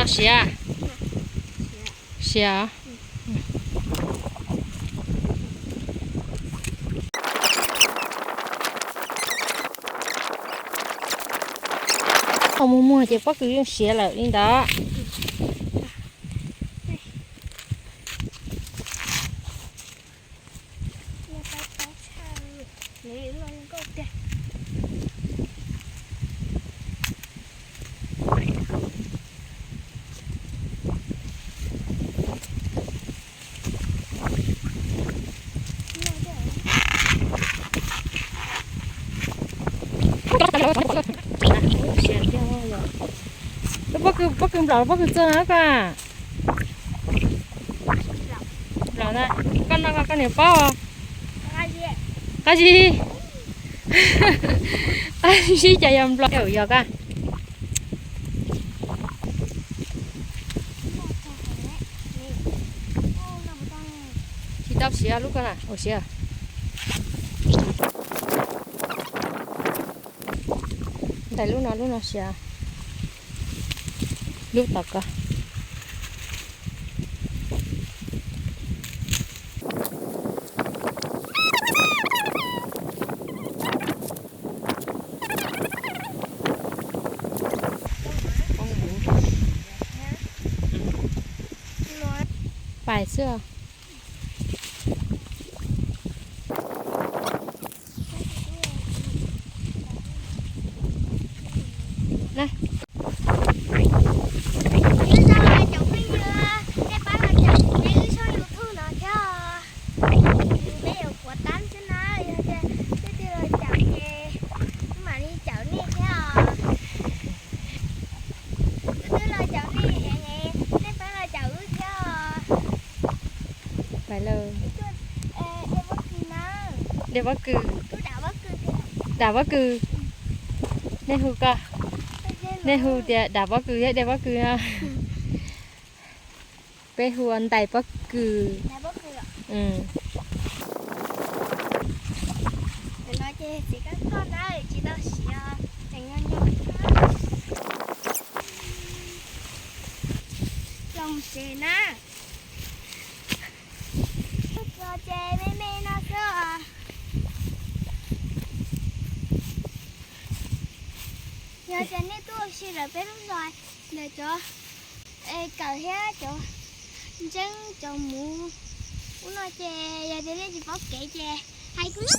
Siav, siav. Mus muag ces pob kws yeej siav lawm li ntawd. Lub pob kws, pob kws nplaum, pob kws txog na koj? Nplaum na. Koj noj koj niam paub. Qab zib, qab zib cas yog nplaum, yog koj. Tsis tau siav lub ko na, ua siav. Ntais lub no, lub no siav. Lub tom ko. Pais xwb. Nyob zoo cov phooj ywg, nej pab los caum kuv wb tshooj YouTube no thiab os. Peb yuav puav tab xwb na, yog tias leej twg los caum ces wb mam li caum nej thiab os. Leej twg los caum nej, nej pab los caum wb thiab os. Dej pob kws, dam pob kws. Nej hu ko, nej hu tias dam pob kws thiab dej pob kws no. Peb hu ua ntais pob kws. Los tsev na. Tso ces me me no xwb os. Yog tias nej tuaj ua si lawm peb lub zos ntawm cov kawm thiab cov ntseeb cov muv ub no ces yog tias nej tsis paub kev ces hais kuv.